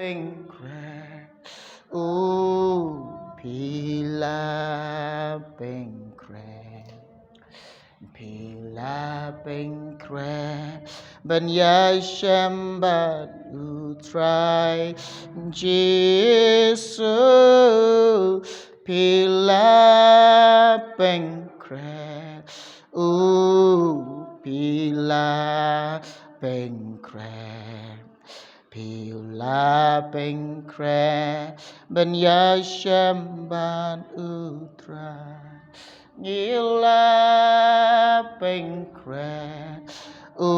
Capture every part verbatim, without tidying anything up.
Pynkhreh, u phi la pynkhreh. Phi la pynkhreh ban ïashem bad u Trai Jisu. Phi la pynkhreh, u phi la pynkhreh. Phi la pynkhreh ban ïashem bad u Trai. Ngi la pynkhreh, u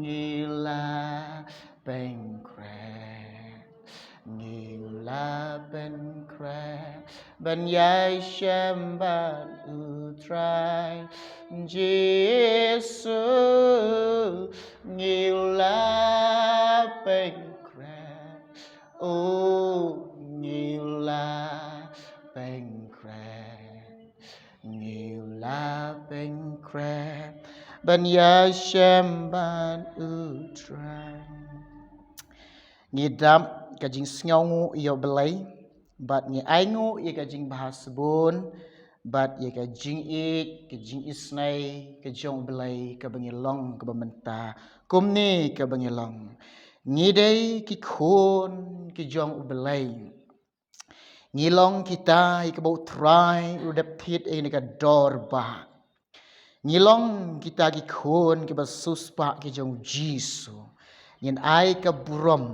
ngi la pynkhreh. Ngi la pynkhreh ban ïashem bad u Trai Jisu. Ngi la pynkhreh, u ngi la pynkhreh. Ngi la pynkhreh ban ïashem bad u Trai. Ngi dap ka jingsngewnguh ïa u Blei bad ngi ainguh ïa ka jingbha sbun bad ïa ka jingïeit, ka jingisynei ka jong u Blei kaba ngi long kaba mynta. Kumne kaba ngi long, ngi dei ki khun ki jong u Blei. Ngi long kita ïa kaba u Trai u dep thied ïa kane ka dor ba. Ngi long kita ki khun kiba siewspah ki jong u Jisu. Ngin ai ka burom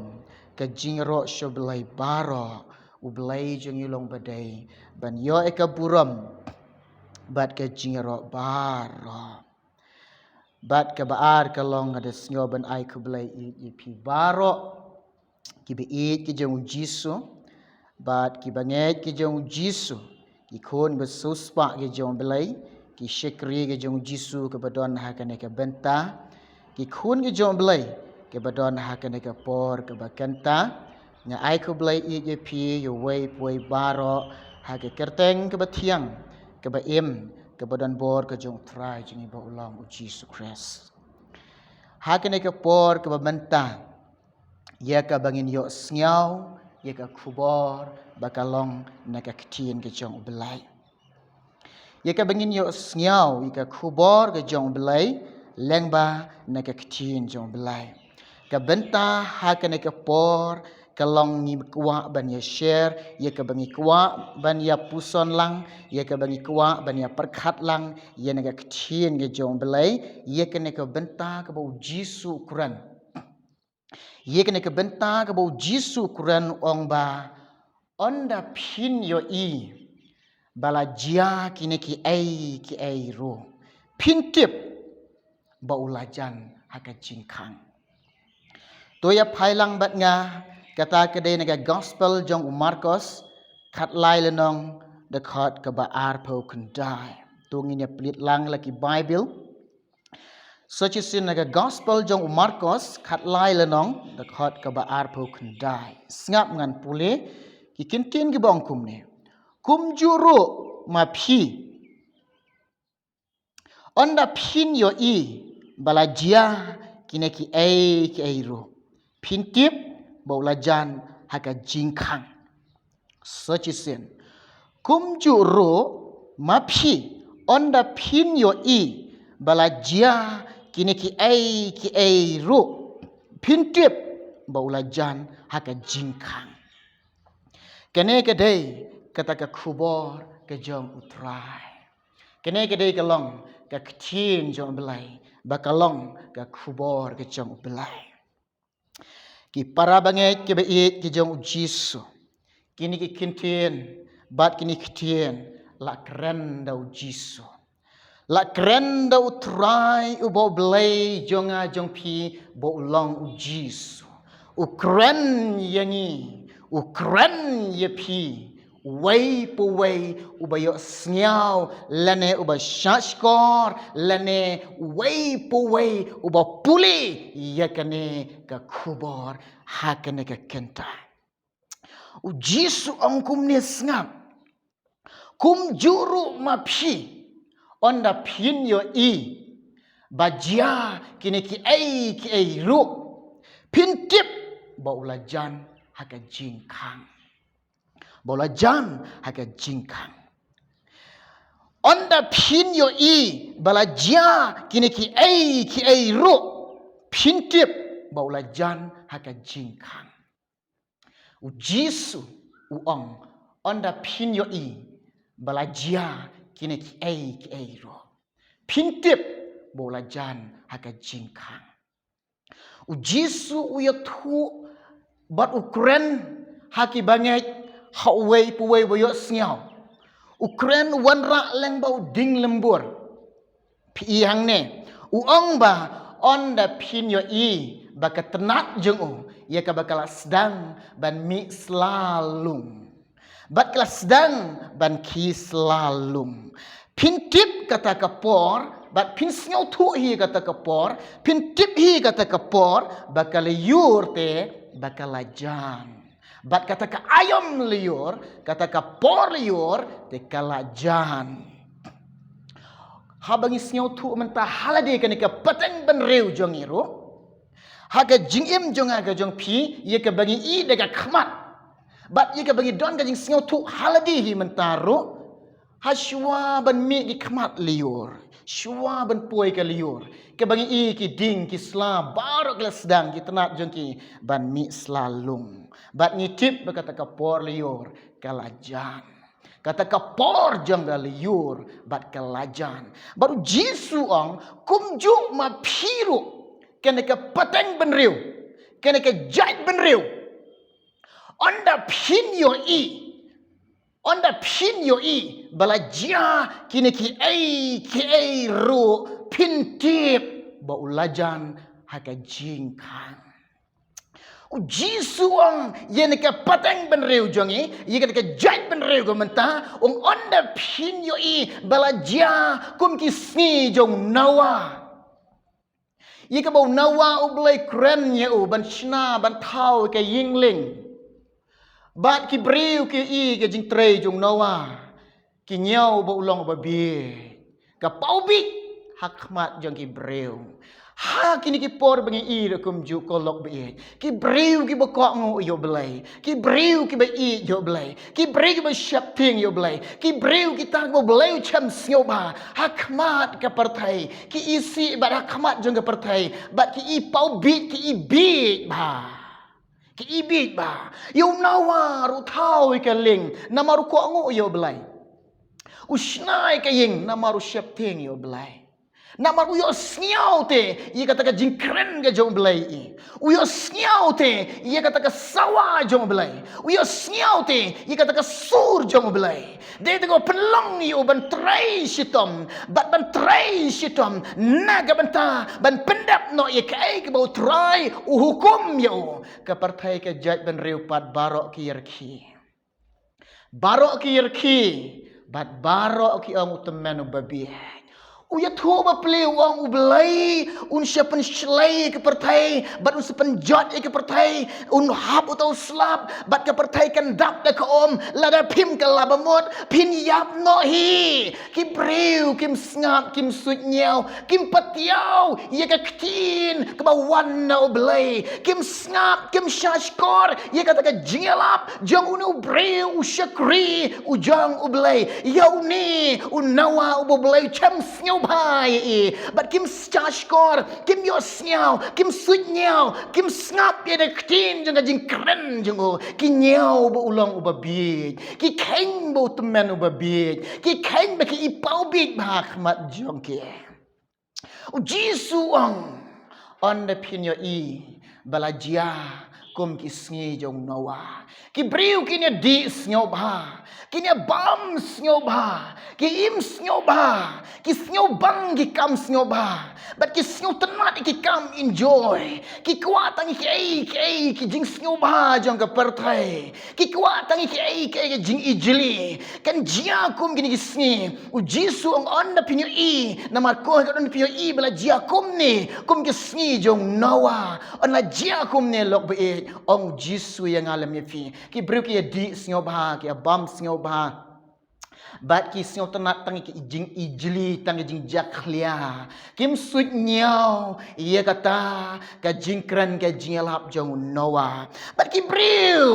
ka jingïaroh sha u Blei baroh. U Blei jong ngi long ba dei ban ïoh ïa ka burom bad ka jingïaroh baroh. Bad kaba ar ka long, nga da sngew ban ai khublei ïa phi baroh kiba ïeit ki jong u Jisu bad kiba ngeit ki jong u Jisu, ki khun ba siewspah ki jong u Blei, ki shakri ki jong u Jisu kaba don ha kane ka bynta, ki khun ki jong u Blei kiba don ha kane ka por kaba kynta. Nga ai khublei ïa phi, ïa uwei pa uwei baroh ha ka kyrteng kaba thiang, kaba im, kaba don bor ka jong u Trai jong ngi ba u long u Jisu Khrist. Ha kane ka por kaba mynta, ïa kaba ngin ïohsngew ïa ka khubor ba ka long na ka ktien ka jong u Blei. Ïa kaba ngin ïohsngew ïa ka khubor ka jong u Blei lyngba na ka ktien jong u Blei. Ka bynta ha kane ka por ka long ngi kwah ban ïa share ïa kaba ngi kwah ban ïa puson lang, ïa kaba ngi kwah ban ïa pyrkhat lang ïa na ka ktien ka jong u Blei. Ïa kane ka bynta kaba u Jisu u kren. Ïa kane ka bynta kaba u Jisu u kren, u ong ba, ynda phin ïohi ba la jia kine kiei kiei ruh, phin tip ba u la jan ha ka jingkhang. To ïa phai lang bad nga, kata ka dei na ka gospel jong u Markos, khatlai lynnong, dkhot kaba arphew khyndai. To ngin ïa plie lang la ki Bible. Sa shisien na ka gospel jong u Markos, khatlai lynnong, dkhot kaba arphew khyndai. Sngap ngan pule ki kyntien kiba ong kumne. Kumjuh ruh ma phi, ynda phin ïohi ba la jia kine kiei kiei ruh, phin tip ba u la jan ha ka jingkhang. Sa shisien. Kumjuh ruh ma phi, ynda phin ïohi ba la jia kine kiei kiei ruh, phin tip ba u la jan ha ka jingkhang. Kane ka dei kata ka khubor ka jong u Trai. Kane ka dei ka long ka ktien jong u Blei, ba ka long ka khubor ka jong u Blei. Ki para bangeit kiba ïeit ki jong u Jisu, kine ki kyntien bad kine ki ktien la kren da u Jisu. La kren da u Trai uba u Blei jong nga jong phi, ba u long u Jisu. U kren ïa ngi, u kren ïa phi, uwei pa uwei uba ïohsngew lane uba shahshkor lane uwei pa uwei uba pule ïa kane ka khubor ha kane ka kynta. U Jisu ong kumne, sngap. Kumjuh ruh ma phi, ynda phin ïohi ba jia kine kiei kiei ruh, phin tip ba u la jan ha ka jingkhang. Ba u la jan ha ka jingkhang. Ynda phin ïohi ba la jia kine kiei kiei ruh, phin tip ba u la jan ha ka jingkhang. U Jisu u ong, ynda phin ïohi ba la jia kine kiei kiei ruh, phin tip ba u la jan ha ka jingkhang. U Jisu u ïathuh bad u kren ha ki bangeit ha uwei pa uwei ba ïohsngew. U kren, u wanrah lyngba u dieng lembur. Phi i hangne, u ong ba ynda phin ïohi ba ka tnat jong u ïa kaba ka la sdang ban mih sla lung, bad ka la sdang ban khie sla lung, phin tip kata ka por, bad phin sngewthuh hi kata ka por, phin tip hi kata ka por ba ka lyiur te ba ka la jan. Bad kata ka aïom lyiur, kata ka por lyiur te ka la jan. Haba ngi sngewthuh mynta ha lade kane ka pateng bynriew jong ngi ruh, ha ka jingim jong nga ka jong phi, ïa kaba ngi i da ka khmat, bad ïa kaba ngi don ka jingsngewthuh ha lade hi mynta ruh, ha shuwa ban mih ki khmat lyiur, shuwa ban poi ka lyiur, kaba ngi i ki dieng ki sla baroh ki la sdang, ki tnat jong ki ban mih sla lung. Bad ngi tip ba kata ka por lyiur ka la jan. Kata ka por jong ka lyiur bad ka la jan. Bad u Jisu u ong, kumjuh ma phi ruh, kane ka pateng bynriew, kane ka jait bynriew, ynda phin ïohi, ynda phin ïohi ba la jia kine kiei kiei ruh, phin tip ba u la jan ha ka jingkhang. U Jisu u ong ïa kane ka pateng bynriew jong ngi, ïa kane ka jait bynriew ka mynta, u ong ynda phin ïohi ba la jia kum ki sngi jong u Noah. Ïa kaba u Noah U Blei u kren ïa u ban shna ban thaw ïa ka ïing lieng. Bad ki briew ki i ka jingtrei jong u Noah, ki ñiew ba u long uba bieit, ka paw bieit ha khmat jong ki briew. Ha kine ki por ba ngi i ruh kumjuh ko lok baieit, ki briew kiba kohnguh ïa U Blei, ki briew kiba ïeit ïa U Blei, ki briew kiba sheptieng ïa U Blei, ki briew kita kiba U Blei u shem sngewbha ha khmat ka pyrthei, ki isih bad ha khmat jong ka pyrthei, bad ki i paw bieit, ki i bieit bha. Ki i bieit bha. Ïa u Noah ruh u thaw ïa ka lieng namar u kohnguh ïa U Blei. U shna ïa ka ïing namar u sheptieng ïa U Blei. Namar u ïohsngew te ïa kata ka jingkren ka jong U Blei. U ïohsngew te ïa kata ka sawa jong U Blei. U ïohsngew te ïa kata ka sur jong U Blei. Dei te ko pynlong ïa u ban trei shitom, bad ban trei shitom na ka bynta ban pyndep noh ïa kaei kaba U Trai u hukum ïa u. Ka pyrthei ka jaitbynriew pat baroh ki ïarkhie. Baroh ki ïarkhie, bad baroh ki ong u tymmen uba bieit. U ïathuh bapli u ong U Blei un sa pynshlei ïa ka pyrthei, bad un sa pynjot ïa ka pyrthei, un hap uta u slap, bad ka pyrthei kan dap da ka um, lada phim kylla bamut, phin ïap noh hi. Ki briew kim sngap, kim suidñiew, kim patiaw ïa ka ktien kaba wan na U Blei. Kim sngap, kim shahshkor ïa kata ka jingïalap jong une u briew u shakri u jong U Blei. Ïa une u Noah uba U Blei u shem sngewbha ïa i. Bad kim shahshkor, kim ïohsngew, kim suidñiew, kim sngap ïa ka ktien jong ka jingkren jong u. Ki ñiew ba u long uba bieit. Ki kheiñ ba u tymmen uba bieit. Ki kheiñ ba ki i paw bieit bha ha khmat jong ki. U Jisu u ong, ynda phin ïohi ba la jia kum ki sngi jong u Noah. Ki briew kin ïa dih sngewbha, kin ïa bam sngewbha, ki im sngewbha, ki sngewbang ki kam sngewbha, bad ki sngewtynnat ïa ki kam enjoy. Ki kwah tang ïa kiei kiei ki jingsngewbha jong ka pyrthei. Ki kwah tang ïa kiei kiei ki jingijli. Kan jia kum kine ki sngi. U Jisu u ong ynda phin ïohi, namar ko ha ka don phin ïohi ba la jia kumne, kum ki sngi jong u Noah. Ynda la jia kumne lok baieit, ong u Jisu ïa nga lem ïa phi. Ki briew ki ïa dih sngewbha, ki ïa bam sngewbha. Bad ki sngewtynnad tang ki jingijli, tang ki jingjakhlia. Kim suidñiaw ïa kata ka jingkren, ka jingïalap jong u Noah. Bad ki briew,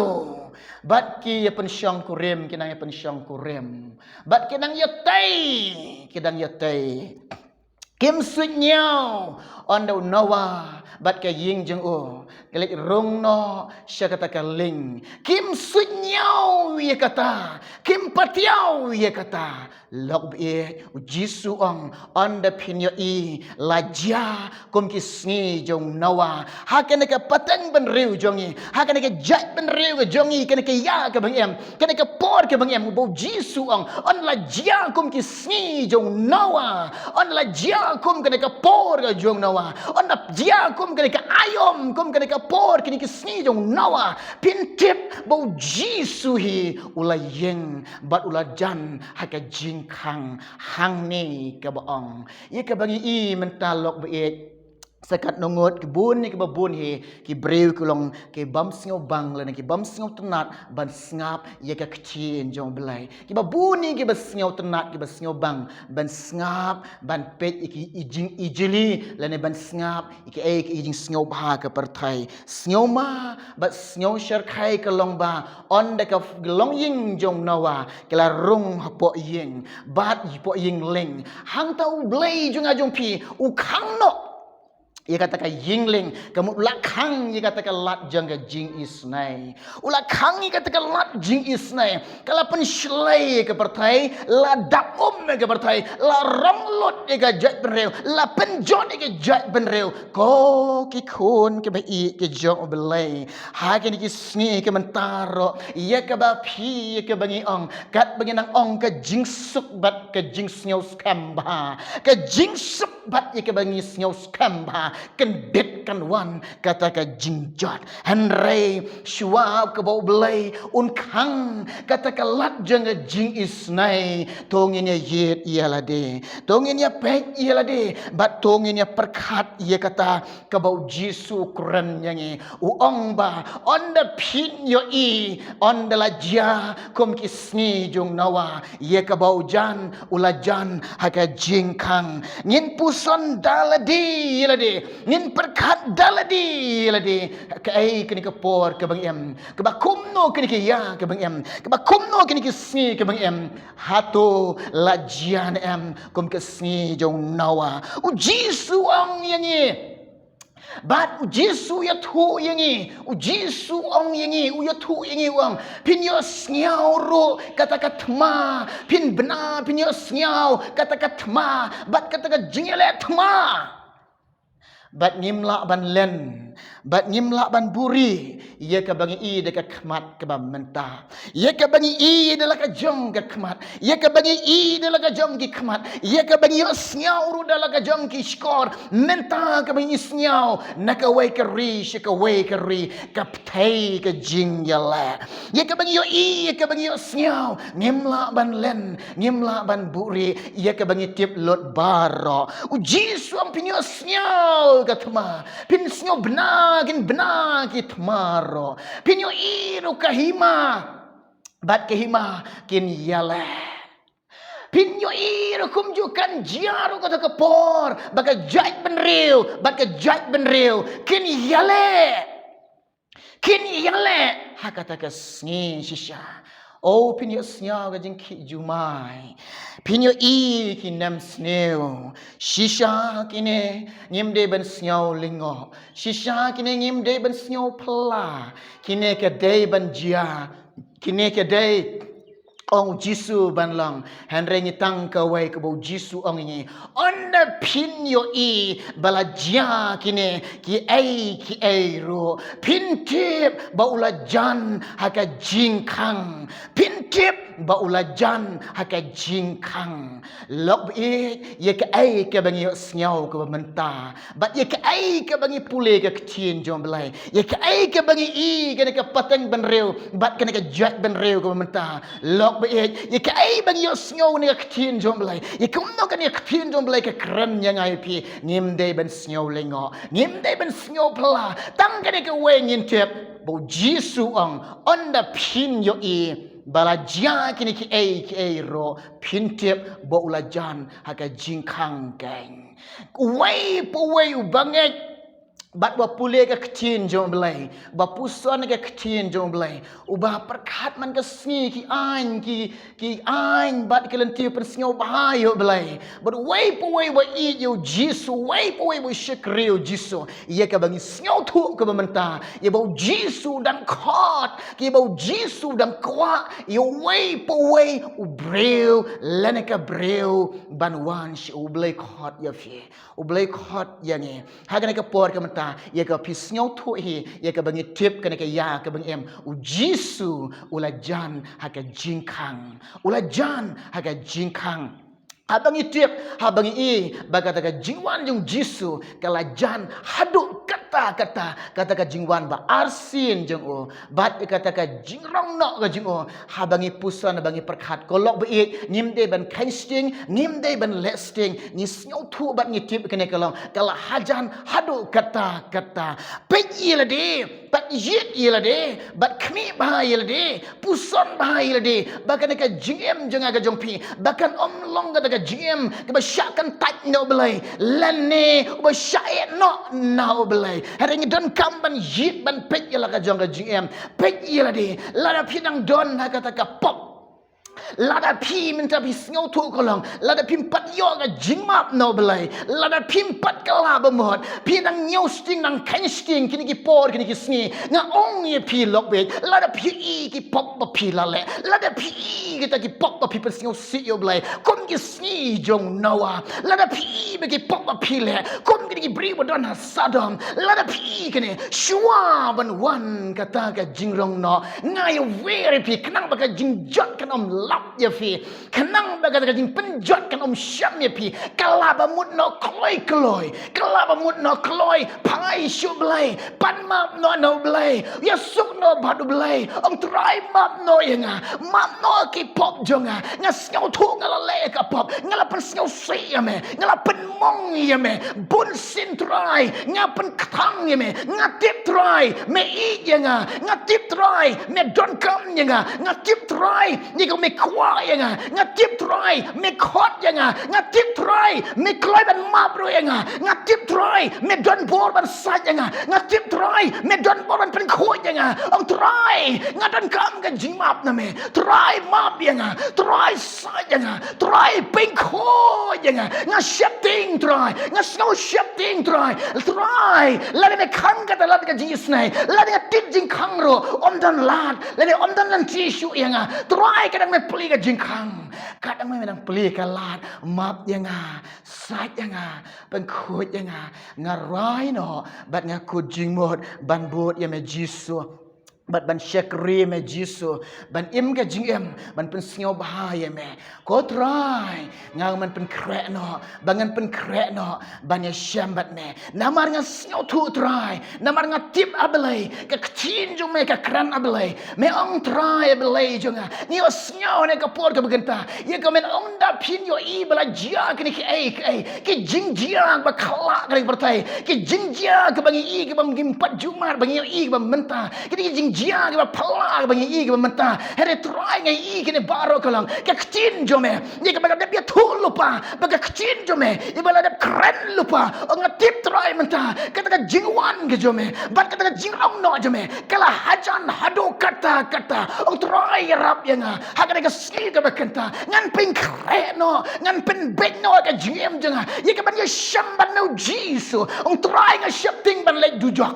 bad ki ïa pynshongkurim, ki nang ïa pynshongkurim. Bad ki nang ïatei, ki nang ïatei. Kim suidñiaw ynda u Noah bad ka ïing jong u ki leit rung noh sha kata ka lieng. Kim suidñiaw ïa kata, kim patiaw ïa kata. Lok baieit, u Jisu u ong, ynda phin ïohi la jia kum ki sngi jong u Noah ha kane ka pateng bynriew jong ngi, ha kane ka jaid bynriew ka jong ngi, kane ka ïa kaba ngi im, kane ka por kaba ngi im. Ba u Jisu u ong, ynda la jia kum ki sngi jong u Noah, ynda la jia kum kane ka por ka jong u Noah, ynda la jia kum kane ka aïom, kum kane ka por, kine ki sngi jong u Noah, phin tip ba u Jisu hi u la ïeng bad u la jan ha ka jingkhang. Hangne kaba ong, ïa kaba ngi i mynta lok baieit, sa katno ngut, ki bun ne kiba bun hi ki briew ki long ki bym sngewbang lane ki bym sngewtynnad ban sngap ïa ka ktien jong u Blei. Kiba bun hi kiba sngewtynnad, kiba sngewbang ban sngap, ban peit ïa ki jingijli lane ban sngap ïa ki, eh, ki jingsngewbha ka pyrthei. Sngewma bad sngewshyrkhei ka long ba ynda ka longïing jong u Noah ka la rung hapoh ïing, bad hapoh ïing lieng, hangta u Blei jong nga jong phi u khang noh ïa kata ka ïing lieng, ka mut u la khang ïa kata ka lad jong ka jingisynei. U la khang ïa kata ka lad jingisynei. Ka la pynshlei ïa ka pyrthei, la dap um ïa ka pyrthei, la rong lut ïa ka jaid bynriew, la pynjot ïa ka jaid bynriew. Ko ki khun kiba ïeit ki jong u Blei, ha kine ki sngi ki mynta ruh, ïa kaba phi, ïa kaba ngi ong, katba ngi nang ong, ka jingsuk bad ka jingsngewskhem bha, ka jingsuk bad ïa kaba ngi sngewskhem bha, kan bit kan wan kata ka jingjot. Hynrei shuwa kaba u Blei un khang kata ka lad jong ka jingisynei, to ngin ïa ïeit ïa lade, to ngin ïa peit ïa lade, bad to ngin ïa pyrkhat ïa kata kaba u Jisu u kren ïa ngi. U ong ba ynda phin ïohi, ynda la jia kum ki sngi jong u Noah, ïa kaba u jan, u la jan ha ka jingkhang. Ngin puson da lade ïa lade, ngin pyrkhat da lade ïa lade, kaei kane ka por kaba ngi im, kaba kumno kane ka ïa kaba ngi im, kaba kumno kine ki sngi kaba ngi im. Hato la jia ne em kum ki sngi jong u Noah? U Jisu u ong ïa ngi. Bad u Jisu u ïathuh ïa ngi, u Jisu u ong ïa ngi, u ïathuh ïa ngi, u ong, phin ïohsngew ruh kata ka thma, phin bna, phin ïohsngew kata ka thma, bad kata ka jingïaleh thma. Bad ngim lah ban len, bad ngim lah ban buhrieh ïa kaba ngi i da ka khmat kaba mynta, ïa kaba ngi i da la ka jong ka khmat, ïa kaba ngi i da la ka jong ki khmat, ïa kaba ngi ïohsngew ruh da la ka jong ki shkor. Mynta kaba ngi sngew na kawei ka ri sha kawei ka ri, ka pyrthei ka jingïaleh. Ïa kaba ngi ïohi, ïa kaba ngi ïohsngew, ngim lah ban len, ngim lah ban buhrieh ïa kaba ngi tip lut baroh. U Jisu u ong phin ïohsngew ka thma, phin sngew bna, kin bna ki thma ruh, phin ïohi ruh ka hima, bad ka hima kin ïaleh. Phin ïohi ruh kumjuh kan jia ruh kata ka por ba ka jaid bynriew bad ka jaid bynriew kin ïaleh. Kin ïaleh ha kata ka sngi shisha. O, phin ïohsngew ka jingkhih jumai, phin ïohi ki nemsniew. Shisha kine ngim dei ban sngew lyngngoh, shisha kine ngim dei ban sngew phylla. Kine ka dei ban jia, kine ka dei, ong u Jisu, ban long. Hynrei ngi tang kawei kaba u Jisu u ong ïa ngi, ynda phin ïohi ba la jia kine kiei kiei ruh, phin tip ba u la jan ha ka jingkhang, phin tip ba u la jan ha ka jingkhang. Lok baieit, ïa kaei kaba ngi ïohsngew kaba mynta, bad ïa kaei kaba ngi pule ka ktien jong u Blei, ïa kaei kaba ngi i kane ka pateng bynriew bad kane ka jaid bynriew kaba mynta. Lok baieit, ïa kaei ba ngi ïohsngew kane ka ktien jong u Blei, ïa kumno kane ka ktien jong u Blei ka kren ïa nga ïa phi. Ngim dei ban sngew lyngngoh, ngim dei ban sngew phylla. Tang kane kawei ngin tip, ba u Jisu u ong, ynda phin ïohi Ba la jia kine kiei kiei ruh, phin tip ba u la jan ha ka jingkhang keiñ. Uwei pa uwei uba ngeit bad uba pule ka ktien jong U Blei, uba puson ka ktien jong U Blei, uba pyrkhat man ka sngi ki aiñ, ki, ki aiñ bad ki lynti pynsngewbha ïa U Blei. Bad uwei pa uwei uba ïeit ïa U Jisu, uwei pa uwei uba shakri ïa U Jisu, ïa kaba ngi sngewthuh kaba mynta, ïa ba U Jisu u dang khot, ïa ba U Jisu u dang kwah ïa uwei pa uwei u briew lane ka briew ban wan sha U Blei. Khot ïa phi, U Blei khot ïa ngi ha kane ka por ka mynta, ïa kaba phi sngewthuh hi, ïa kaba ngi tip kane ka ïa kaba ngi im, U Jisu u la jan ha ka jingkhang, u la jan ha ka jingkhang. Haba ngi tip, haba ngi i ba kata ka jingwan jong U Jisu ka la jan haduh katta katta, kata ka jingwan ba arsien jong u bad kata ka jingrong noh ka jong u, haba ngi puson, haba ngi pyrkhat, ko lok ba ïeit, ngim dei ban kheiñ sting, ngim dei ban leh sting, ngi sngewthuh bad ngi tip kane ka long ka la hajan haduh katta katta. Peit ïa lade, bad ïeit ïa lade, bad khmih bha ïa lade, puson bha ïa lade ba kane ka jingim jong nga ka jong phi ba kan ym long kata ka jingim kaba shah kyntait na U Blei lane uba shah ïeh noh na U Blei. Hynrei ngi donkam ban ïeit, ban peit ïa la ka jong ka jingim. Peit ïa lade, lada phi dang don ha kata ka pop, lada phi mynta phi sngewthuh ka long, lada phim pat ïoh ka jingmap na U Blei, lada phim pat kylla ba mut, phi dang ñiew sting, dang kheiñ sting kine ki por, kine ki sngi, nga ong ïa phi lok beit, lada phi i ki pop ba phi la leh, lada phi i kita ki pop ba phi pynsngewsih ïa U Blei kum ki sngi jong Noah, lada phi i ba ki pop ba phi leh kum kine ki briew ba don ha Sodom, lada phi i kine, shuwa ban wan kata ka jingrong noh, nga ïawer ïa phi khnang ba ka jingjot kan ym lap ïa phi, khnang ba kata ka jingpynjot kan ym sham ïa phi. Kylla ba mut noh kloi kloi, kylla ba mut noh kloi, phai sha U Blei, pan map noh na U Blei, ïasuk noh bad U Blei. Ong Trai, map noh ïa nga, map noh ki pop jong nga. Nga sngewthuh nga la leh ka pop, nga la pynsngewsih ïa me, nga la pynmong ïa me bun sien Trai, nga pynkthang ïa me. Nga tip Trai me ïeit ïa nga, nga tip Trai me donkam ïa nga, nga tip Trai ïa ka me kwah ïa nga, nga tip Trai me khot ïa nga, nga tip Trai me kloi ban map ruh ïa nga, nga tip Trai me don bor ban sait ïa nga, nga tip Trai me don bor ban pynkhuid ïa nga. Ong Trai, nga donkam ka jingmap na me. Trai map ïa nga, Trai sait ïa nga, Trai pynkhuid ïa nga. Nga sheptieng Trai, nga sngew sheptieng Trai. Trai, lada me khang kata lad ka jingisynei, lada nga tied jingkhang ruh, ym don lad, lada ym don lynti shuh ïa nga. Trai, ka dang me plie ka jingkhang, ka dang me dang plie ka lad. Map ïa nga, sait ïa nga, pynkhuid ïa nga. Nga rai noh bad nga kut jingmut ban bud ïa me Jisu, bad ban shakri me Jisu, ban im ka jingim ban pynsngewbha ïa me. Ko Trai, nga man pynkhreh noh, ba ngan pynkhreh noh ban ïashem bad me. Namar nga sngewthuh Trai, namar nga tip A Blei, ka ktien jong me ka kren A Blei. Me ong Trai A Blei jong nga, ngi ïohsngew ne ka por kaba kynta ïa ka men ong, da phin ïohi ba la jia kine kiei kiei, ki jingjia ba khlah kane ka pyrthei, ki jingjia kaba ngi i kaba ngim pat ju mad, ba ngi ïohi kaba mynta. Kine ki jingjia kaba phylla kaba ngi i kaba mynta. Hynrei Trai, nga i kine baroh ka long ka ktien jong me. Ïa kaba nga dep ïathuh lypa ba ka ktien jong me, ïa ba la dep kren lypa. Ong nga tip Trai mynta kata ka jingwan ka jong me bad kata ka jingrong noh jong me ka la hajan haduh katta katta. Ong Trai, ïarap ïa nga ha kane ka sngi kaba kynta. Ngan pynkhreh noh, ngan pynbeit noh ka jingim jong nga ïa ka ban ïashem bad me Jisu. Ong Trai, nga sheptieng ban leit dujok.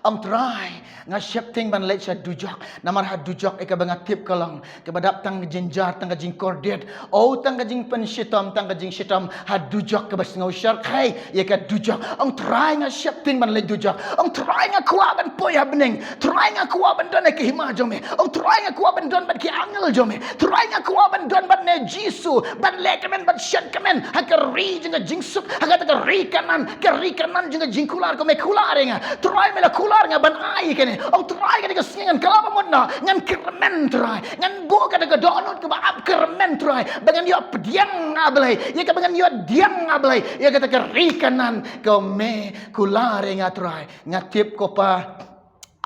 Ong Trai, nga sheptieng ban leit sha dujok. Namar ha dujok ïa kaba nga tip ka long kaba dap tang ka jynjar, tang ka jingkordit. O, tang ka jingpynshitom, tang ka jingshitom ha dujok kaba sngew shyrkhei ïa ka dujok. Ong Trai, nga sheptieng ban leit dujok. Ong Trai, nga kwah ban poi ha bneng. Trai, nga kwah ban don ha ka hima jong me. Ong Trai, nga kwah ban don bad ki angel jong me. Trai, nga kwah ban don bad me Jisu, ban leh kmen, ban shet kmen ha ka ri jong ka jingsuk, ha kata ka ri Kanaan, ka ri Kanaan jong ka jingkular, ko me kular ïa nga. Trai, me la kular nga ban ai kane. Ong Trai, kane ka sngi ngan kylla ba mut noh, ngan kyrmen Trai, ngan buh kata ka dohnud kaba ap kyrmen Trai, ba ngan ïoh pdiang A Blei, ïa kaba ngan ïoh pdiang A Blei ïa kata ka ri Kanaan, ko me kular ïa nga Trai. Nga tip ko Pa,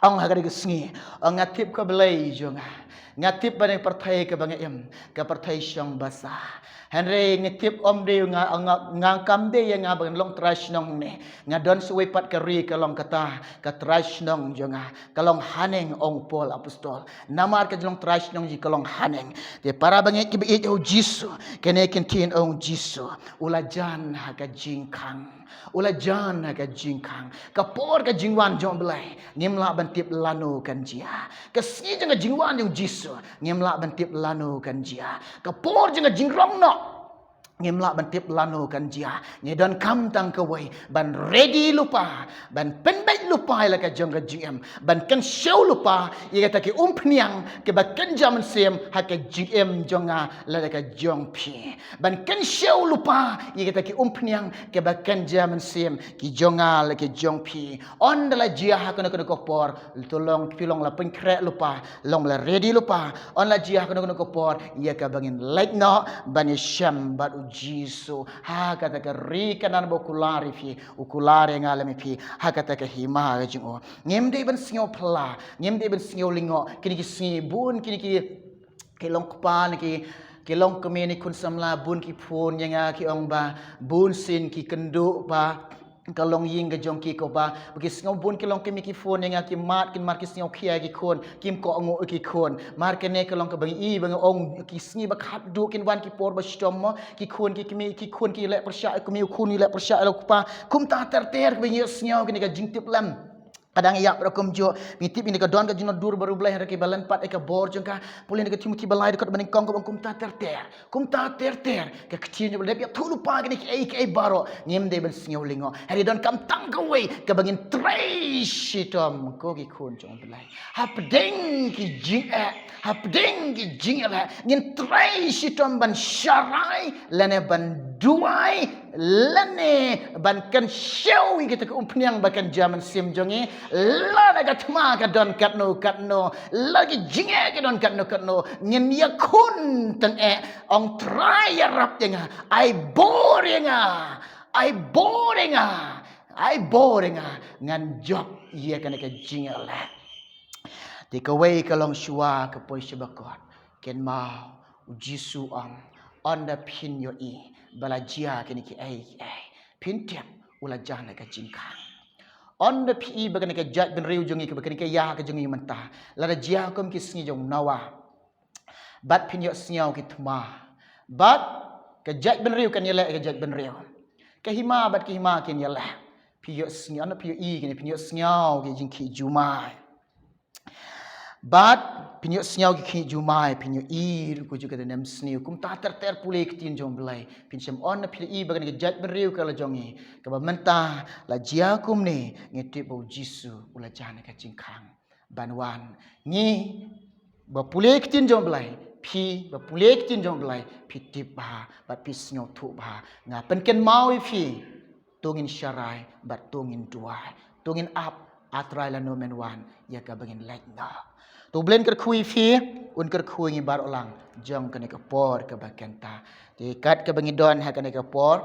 Ong ha kane ka sngi, ong nga tip ka Blei jong nga. Nga tip ba ne pyrthei kaba nga im, ka pyrthei shong basa. Hynrei nga tip ym dei nga, nga, nga kam dei ïa nga ba ngan long trai shnong ne. Nga don shuwa pat ka ri ka long kata, ka trai shnong jong nga. Ka long haneng ong Paul apostol. Namar ka jinglong trai shnong jong ngi ka long haneng. Te para bangeit kiba ïeit ïa u Jisu. Kane ka ktien ong u Jisu. U la jan ha ka jingkhang. U la jan ha ka jingkhang. Ka por ka jingwan jong u Blei. Ngim lah ban tip lano kan jia. Ka sngi jong ka jingwan jong u Jisu. Ngim lah ban tip lano kan jia. Ka por jong ka jingrong noh. Ngim lah ban tip lano kan jia. Ngi donkam tang kawei. Ban ready lypa. Ban pynbeit lypa ïa la ka jong ka jingim. Ban kynshew lypa. Ïa kata ki umphniang. Kiba kynja mynsiem. Ha ka jingim jong nga. Lada ka jong phi. Ban kynshew lypa. Ïa kata ki umphniang. Kiba kynja mynsiem. Ki jong nga la ki jong phi. Ynda la jia ha kano kano ka por. To long phi long la pynkhreh lypa. Long la ready lypa. Ynda la jia ha kano kano ka por. Ïa kaba ngin leit noh. Ban ïashem bad u Jisu. Ha kata ka ri Kanan ba u kular ïa phi. U kular ïa nga lem ïa phi. Ha kata ka hima ka jong u. Ngim dei ban sngew phylla. Ngim dei ban sngew lyngngoh. Kine ki sngi bun kine ki ki long kpa ne ki, ki long kmie ne khun samla bun ki phone ïa nga ki ong ba, bun sien ki kynduh ba, ka long ïing ka jong ki ko ba, ba ki sngew bun ki long kmie ki phone ïa nga ki mad kin mar ki sngew khia ki khun, kim kohnguh ki khun. Mar kane ka long kaba ngi i ba nga ong ki sngi ba khadduh kin wan ki por ba shitom mo, ki khun ki kmie, ki khun ki leh pyrshah, kmie u khun u leh pyrshah ïa u kpa, kumta ter ter kaba ngi sngew kane ka jingtip lem. Ka dang ïap ruh kumjuh, ngi tip ngi ka don ka jingnadur baroh Blei hynrei kiba len pat ïa ka bor jong ka, pule na ka Timothi ba lai dkhot ba nyngkong kaba ong kumta ter ter, kumta ter ter, ka ktien jong Blei dep ïathuh lypa kine kiei kiei baroh, ngim dei ban sngew lyngngoh, hynrei donkam tang kawei, kaba ngin trei shitom ko ki khun jong Blei. Hapdeng ki jingeh, hapdeng ki jingeh leh, ngin trei shitom ban sharai, lane ban duwai, lane ban kynshew ïa kita ki umphniang ba kynja mynsiem jong ngi, lada ka thma ka don katno katno, lada ki jingeh ka don katno katno, ngin ïakhun tyngeh, ong Trai ïarap ïa nga, ai bor ïa nga, ai bor ïa nga, ai bor ïa nga, ngan jop ïa kane ka jingeh leh. Te kawei ka long shuwa ka poi sha ba kot. Kynmaw, u Jisu ong, ynda phin ïohi ba la jia kine kiei kiei, phin tip u la jan ha ka jingkhang. Ynda phi i ba kane ka jaitbynriew jong ngi kaba kane ka ïa ka jong ngi mynta, lada jia kum ki sngi jong u Noah, bad phin ïohsngew ki thma, bad ka jaitbynriew kan ïaleh ka jaitbynriew, ka hima bad ka hima kin ïaleh. Phi ïohsngew, ynda phi ïohi kine, phin ïohsngew ki jingkhih jumai. Bad phin ïohsngew ki khih jumai, phin ïohi ruh kumjuh ka nemsniew. Kumta ter ter pule ka ktien jong Blei. Phin shem, ynda phi ïohi ba kane ka jaitbynriew ka la jong ngi, kaba mynta la jia kumne, ngi tip ba u Jisu u la jan ha ka jingkhang ban wan. Ngi ba pule ka ktien jong Blei, phi ba pule ka ktien jong Blei, phi tip bha bad phi sngewthuh bha. Nga pynkynmaw ïa phi, to ngin sharai bad to ngin duwai, to ngin ap, A Trai, lano men wan ïa kaba ngin leit noh. To U Blei un kyrkhu ïa phi, un kyrkhu ïa ngi baroh lang jong kane ka por kaba kynta. Te kat kaba ngi don ha kane ka por,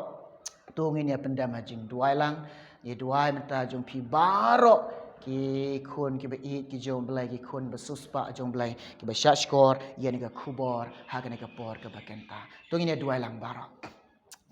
to ngin ïa pyndem ha jingduwai lang. Ngi duwai mynta jong phi baroh ki khun kiba ïeit ki jong Blei, ki khun ba siewspah jong Blei, kiba shahshkor ïa kane ka khubor ha kane ka por kaba kynta. To ngin ïa duwai lang baroh.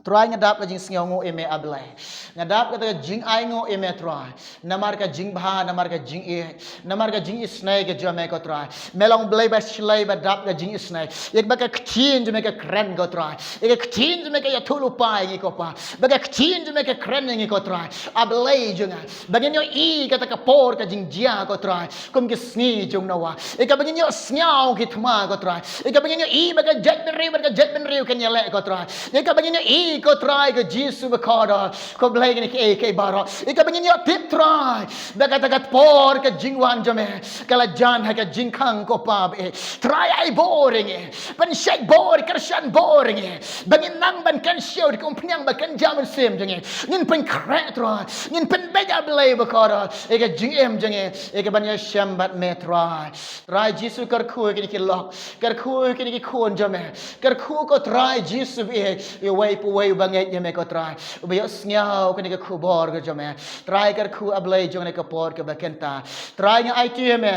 Trai, nga dap ka jingsngewnguh ïa me, A Blei. Nga dap kata ka jingainguh ïa me, Trai. Namar ka jingbha, namar ka jingïeit, namar ka jingisynei ka jong me, ko Trai. Me long Blei ba shlei ba dap ka jingisynei. Ïa ba ka ktien jong me ka kren, ko Trai. Ïa ka ktien jong me ka ïathuh lypa ïa ngi, ko Pa. Ba ka ktien jong me ka kren ïa ngi, ko Trai. A Blei jong nga. Ba ngin ïohi kata ka por ka jingjia, ko Trai. Kum ki sngi jong u Noah. Ïa kaba ngin ïohsngew ki thma, ko Trai. Ïa kaba ngin ïohi ba ka jaitbynriew bad ka jaitbynriew kan ïaleh, ko Trai. Ïa kaba ngin ïohi, ko Trai, ko Jisu bakhuid. Ko Blei, kine kiei kiei baroh. Ïa kaba ngin ïohtip, Trai. Ba kata ka por ka jingwan jong me ka la jan ha ka jingkhang, ko Pa, ba ïeit. Trai, ai bor ïa ngi. Pynshait bor, kyrshan bor ïa ngi. Ba ngin nang ban kynshew da ki umphniang ba kynja mynsiem jong ngi. Ngin pynkhreh, Trai. Ngin pynbeit, A Blei bakhuid, ïa ka jingim jong ngi, ïa ka ban ïashem bad me, Trai. Trai Jisu, kyrkhu ïa kine ki lok, kyrkhu ïa kine ki khun jong me, kyrkhu, ko Trai Jisu, ïa, ïa uwei pa uwei. Uba ngeit ïa me ko Trai, uba ïohsngew kane ka khubor ka jong me. Trai, kyrkhu A Blei jong kane ka por kaba kynta, Trai, nga aiti ïa me.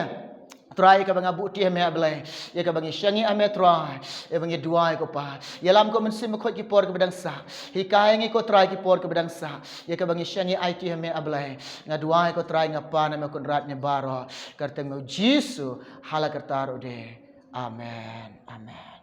Trai, kaba nga buh ti ïa me A Blei, ïa kaba ngi shong ïa me Trai, ïa ba ngi duwai ko Pa. Ïalam ko Mynsiem Bakhuid ki por kaba dang sah. Hikai ngi ko Trai ki por kaba dang sah, ïa kaba ngi shong ïa aiti ïa me A Blei. Nga duwai ko Trai, nga pan ïa me Kynrad ngi baroh, ka kyrteng U Jisu, ha la ka kyrteng U dei. Amen. Amen.